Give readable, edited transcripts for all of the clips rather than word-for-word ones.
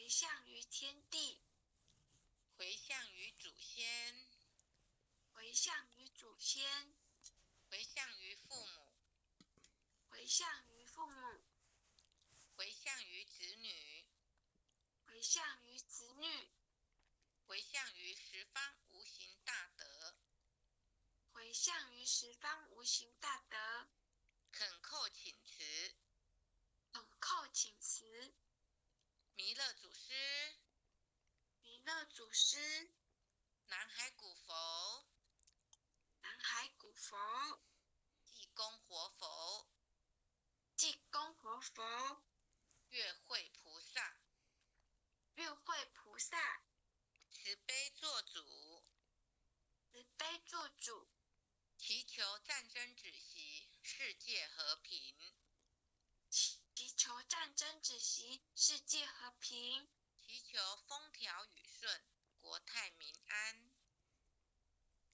向於天地，迴向於祖先，迴向於祖先，迴向於父母，迴向於父母，迴向於子女，迴向於子女，迴向於十方無形大德，迴向於十方無形大德，懇叩請辭，懇叩請辭，彌勒祖師，彌勒祖師，南海古佛，南海古佛，濟公活佛，濟公活佛，月慧菩薩，月慧菩薩，慈悲作主，慈悲作主，祈求戰爭止息，世界和平。祈求戰爭止息，世界和平。祈求風調雨順，國泰民安。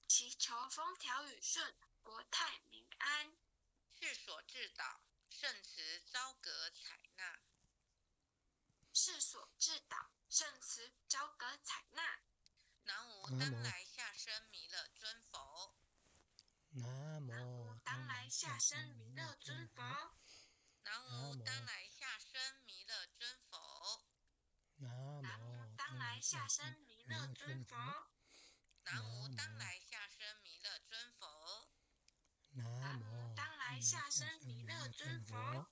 祈求風調雨順，國泰民安。世所至禱，聖慈昭閣採納。世所至禱，聖慈昭閣採納。南無當來下生彌勒尊佛。南南無無當來下生彌勒尊佛。南無當來下生彌勒尊佛。南南無無當來下生彌勒尊佛。南無當來下生彌勒尊佛。南南無無當來下生彌勒尊佛。